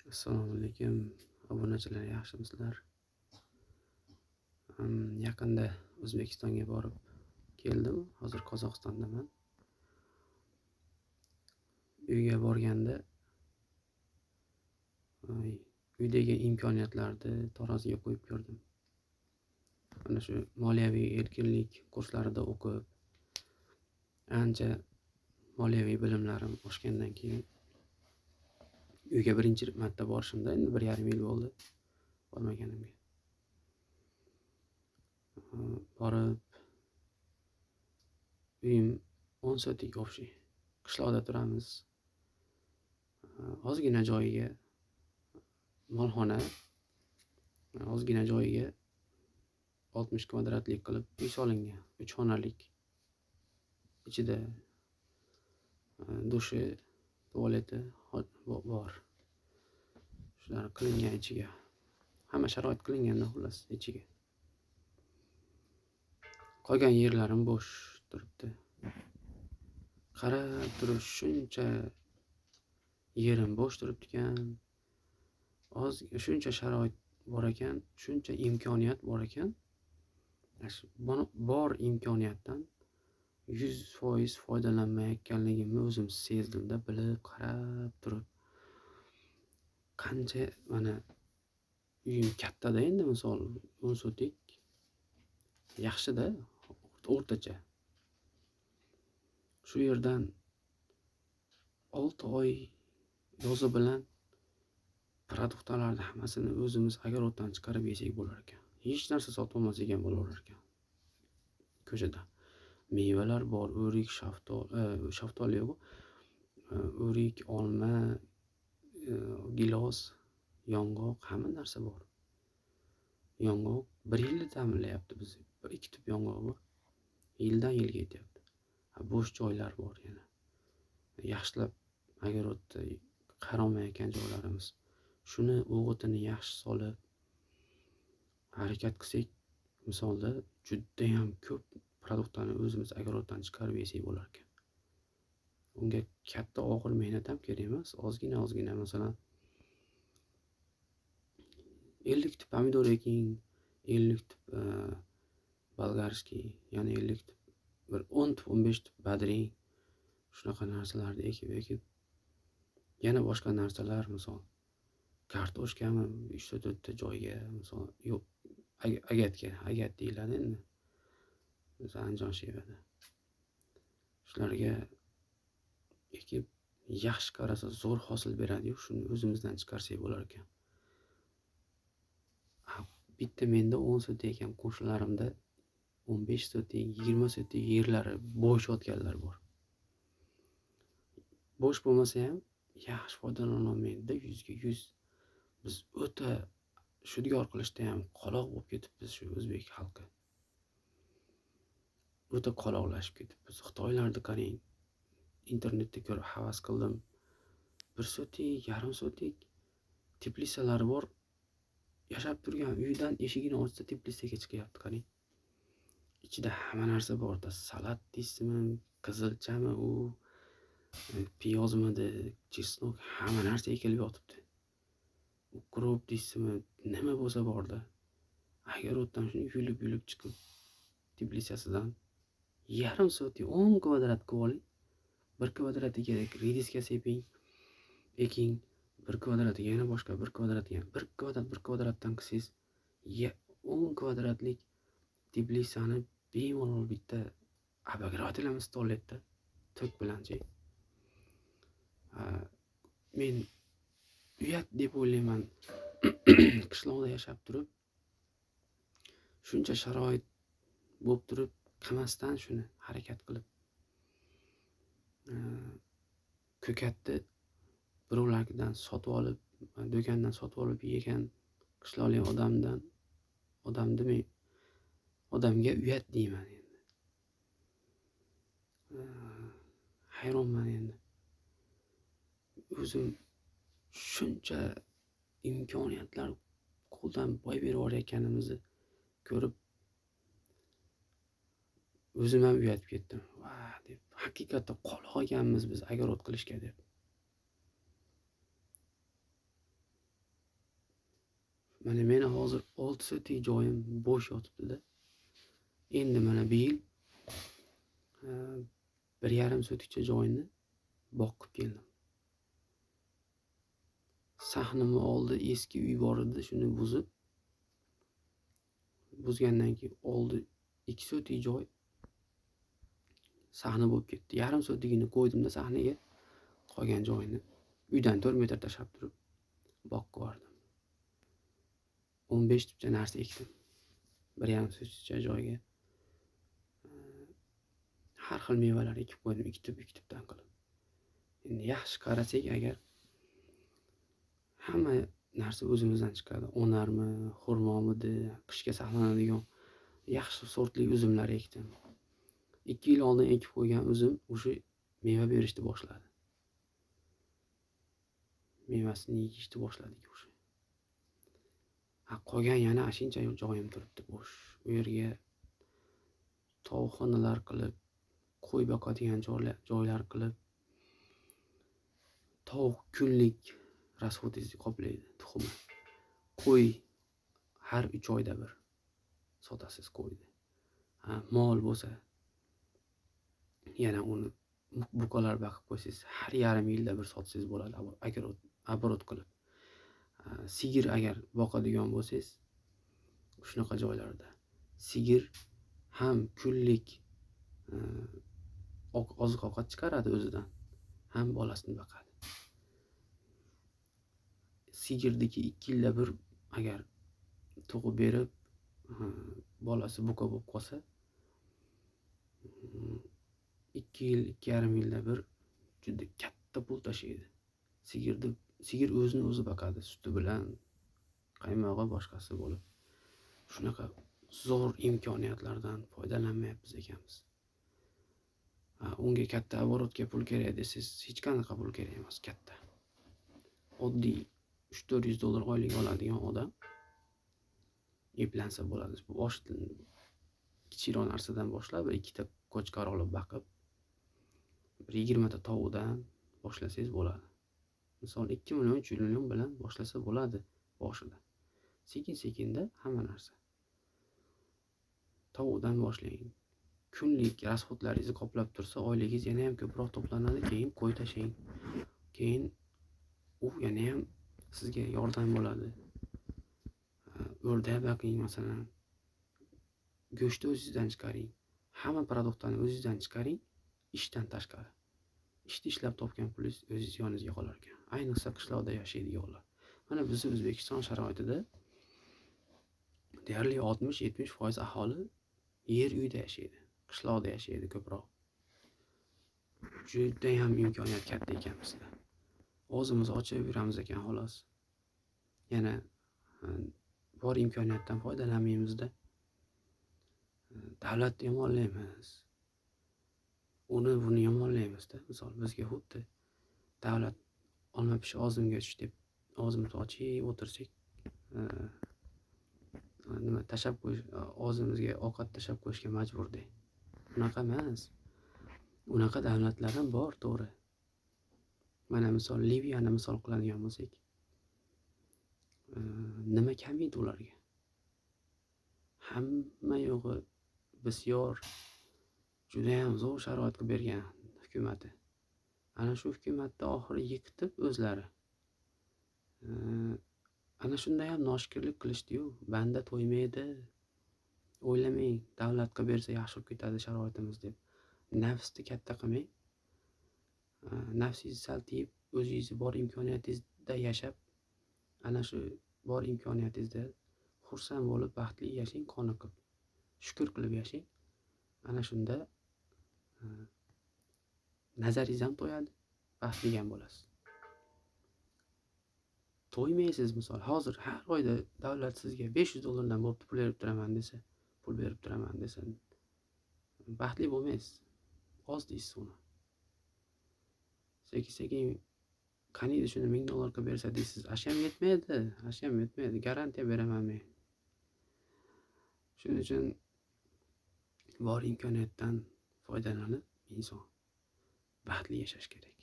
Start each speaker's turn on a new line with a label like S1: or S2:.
S1: Assalomu alaykum, obunachilar, yaxshimisizlar? Yaqinda O'zbekistonga borib keldim. Hozir Qozog'istondaman. Uyga borganda uydagi imkoniyatlarni taroziga qo'yib ko'rdim. Mana shu moliyaviy erkinlik kurslarida o'qib, ancha moliyaviy bilimlarim oshgandan keyin uyga birinchi marta borishimda, endi 1,5 yil bo'ldi bormaganimga. Borib uyim 10 sotik общий. Qishloqda turamiz. Ozgina joyiga molxona, ozgina joyiga 60 kvadratlik qilib uy solingan. 3 xonalik. Ichida dushi, tualeti bor. Shular qilingan ichiga. Hamma sharoit qilinganda xullas ichiga. Qolgan yerlarim bo'sh turibdi. Qarab turib shuncha yerim bo'sh turibdi ekan. Oz shuncha sharoit bor ekan, shuncha imkoniyat bor ekan. Bor imkoniyatdan 100% foydalanmayotganligimni o'zim sezdimda, bilib, qarab turib. Qancha mana uyim kattada endi, misol 10 sotik yaxshida, o'rtacha. Shu yerdan 6 oy yozi bilan produktlarni hammasini o'zimiz огородdan chiqarib yesak bo'lar ekan. Hech narsa sotib olmasak ham bo'laverar ekan. Ko'chada mevalar bor, o'rik, shaftoli yo'q. O'rik, olma, gilos, yong'oq, hamma narsa bor. Yong'oq 1 yilda ta'minlayapti bizni. 2 tup yong'oq bor. Yildan yilga yetyapti. Bo'sh joylar bor yana. Yaxshilab огородda qarolmayotgan joylarimiz. Shuni o'g'itini yaxshi solib harakat qilsak, misolda judayam ko'p produktlarni o'zimiz огородdan chiqarib yesak bo'lar ekan. Unga katta og'ir mehnat ham kerak emas. Ozgina ozgina masalan 50 tup pomidor eking, 50 tup bolgarskiy, ya'ni 50 tup, bir 10 tup, 15 tup badring, shunaqa narsalarni ekib ekib, yana boshqa narsalar, misol kartoshkami 3 ta 4 ta joyga, misol yo'q, agatga, agat deyiladi endi. Biz Andijon shevada. Shularga ekib yaxshi qarasa zo'r hosil beradi-yu, shuni o'zimizdan chiqarsak bo'lar ekan. Bitta menda 10 sotik ekan, qo'shnilarimda 15 sotik, 20 sotik yerlari bo'sh yotganlar bor. Bo'sh bo'lmasa ham yaxshi foydalanolmaydi-da, 100ga 100. Biz o'ta shudgor qilishda ham qoloq bo'lib ketibmiz shu o'zbek xalqi. O'ta qoloqlashib ketibmiz. Xitoylarni qarang, internetda ko'rib havas qildim. 1 sotik, yarim sotik teplitsalari bor. Yashab turgan uyidan eshigini ochsa teplitsaga chiqyapti, qarang. Ichida hamma narsa bor-da, salat deysizmi, qizilchami u, piyozmidi, chesnok, hamma narsa ekilib yotibdi. Ukrop deysizmi, nima bo'lsa borda. Огородdan shuni yulib-yulib chiqib teplitsasidan yarim sotik 10 kvadrat qilib oling. 1 kvadratiga rediska seping, eking, 1 kvadratiga yana boshqa, 1 kvadratiga, 1 kvadrat, 1 kvadratdan qilsangiz, 10 kvadratlik teplitsani bemalol bitta обогреватель ham isita tok bilanchi. Men uyat deb o'ylayman. Qishloqda yashab turib, shuncha sharoit bo'lib turib, qilmasdan shuni harakat qilib, ko'katni birovlardan sotib olib, do'kondan sotib olib yegan qishloqlik odamdan, odamni odamga uyat deyman endi. Hayronman endi. O'zim shuncha imkoniyatlar qo'ldan boy berib yuborayotganimizni ko'rib o'zim ham uyatib ketdim. Va deb, haqiqatda qoloq ekanmiz biz огород qilishga deb. Mana meni hozir 6 sotik joyim bo'sh yotibdi-da. Endi mana bu yil 1,5 sotikcha joyni boqib keldim. Sahnimni oldi eski uy bor edi, shuni buzib, buzgandan keyin oldi 2 sotik joy sahna bo'lib ketdi. 0,5 sotigini qo'ydimda sahnaga, qolgan joyini uydan 4 metr tashlab turib boqib yubordim. 15 tupcha narsa ekdim. 1,5 sotikcha joyga har xil mevalar ekib qo'ydim, 2 tup, 2 tupdan qilib. Endi yaxshi qarasak agar hamma narsa o'zimizdan chiqadi. Onarmi, xurmomidi, qishga saqlanadigan yaxshi sortli uzumlar ekdim. 2 yil oldin ekib qo'ygan uzum o'sha meva berishni boshladi. Mevasini yeyishni boshladik o'sha. Ha, qolgan yana shuncha joyim turibdi bo'sh. U yerga tovuqxonalar qilib, qo'y boqadigan joylar qilib, tovuq kunlik rasxodingizni qoplaydi, tuxumi. Qo'y har 3 oyda bir sotasiz qo'yni. Ha, mol bo'lsa yana uni buqalar baqib qo'ysangiz har yarim yilda bir sotsangiz bo'ladi, agar оборот qilib. Sigir agar boqadigan bo'lsangiz shunaqa joylarda sigir ham kunlik oziq-ovqat chiqaradi o'zidan, ham bolasini boqadi. Sigirdiki 2 yilda bir agar tug'ib berib, bolasi buqa bo'lib qolsa, 2 yil, 2,5 yilda bir juda katta pul tashlaydi. Sigir o'zini o'zi boqadi, suti bilan, qaymog'i boshqasi bo'lib. Shunaqa zo'r imkoniyatlardan foydalanmayapmiz ekanmiz. Unga katta оборотga pul kerak desangiz, hech qanaqa pul kerak emas, katta. Oddiy 300-400 dollar oylik oladigan odam eplansa bo'ladi. Bu bosh kichikroq narsadan boshlab, bir 2 ta qo'chqor olib baqib, bir 20 ta tovuqdan boshlasangiz bo'ladi. Misol 2 million, 3 million bilan boshlasa bo'ladi boshida. Sekin-sekinda hamma narsa. Tovuqdan boshlang. Kunlik rasxodlaringizni qoplab tursa, oyligingiz yana ham ko'proq to'planadi, keyin qo'y tashlang. Keyin u yana ham sizga yordam bo'ladi. O'rdak baqing masalan. Go'shtni o'zingizdan chiqaring. Hamma produktlarni o'zingizdan chiqaring, ishdan tashqari. Ishni ishlab topgan pulingiz o'zingiz yoningizga qolar ekan. Ayniqsa qishloqda yashaydiganlar. Mana bizni O'zbekiston sharoitida deyarli 60-70% aholi yer uyda yashaydi. Qishloqda yashaydi ko'proq. Juda ham imkoniyat katta ekan bizda. O'zimiz ochib yuramiz ekan xolos. Yana bor imkoniyatdan foydalanmaymizda. Davlatni yomonlaymiz. Uni buni yomonlaymizda. Misol bizga xuddi davlat olma pish og'zimga tush deb og'zimizni ochib o'tirsak, nima tashab qo'yish, og'zimizga ovqat tashab qo'yishga majburdek. Unaqa emas. Unaqa davlatlar ham bor, to'g'ri. Mana misol Liviyani misol qiladigan bo'lsak, nima kam edi ularga? Hamma yo'g'i bisyor, juda ham zo'r sharoit qilib bergan hukumati. Ana shu hukumatni oxiri yiqitib o'zlari. Ana shunda ham noshukrlik qilishdi-yu, banda to'ymaydi. O'ylamang, davlat qilib bersa yaxshi bo'lib ketadi sharoitimiz deb. Nafsni katta qilmang. Nafsingizni sal tiyib, o'zingizni bor imkoniyatingizda yashab, ana shu bor imkoniyatingizda xursand bo'lib, baxtli yashang, qoniqib, shukr qilib yashang. Ana shunda nazaringiz ham to'yadi, baxtli ham bo'lasiz. To'ymaysiz misol. Hozir har oyda davlat sizga 500 dollardan bo'pti pul berib turaman desa, pul berib turaman desa, baxtli bo'lmaysiz. Oz deysiz uni. Sekin-sekin qaniydi shuni 1000 dollar qilib bersa deysiz. Ash ham yetmaydi, ash ham yetmaydi. Garantiya beraman men. Shuning uchun bor imkoniyatdan foydalanib inson baxtli yashash kerak.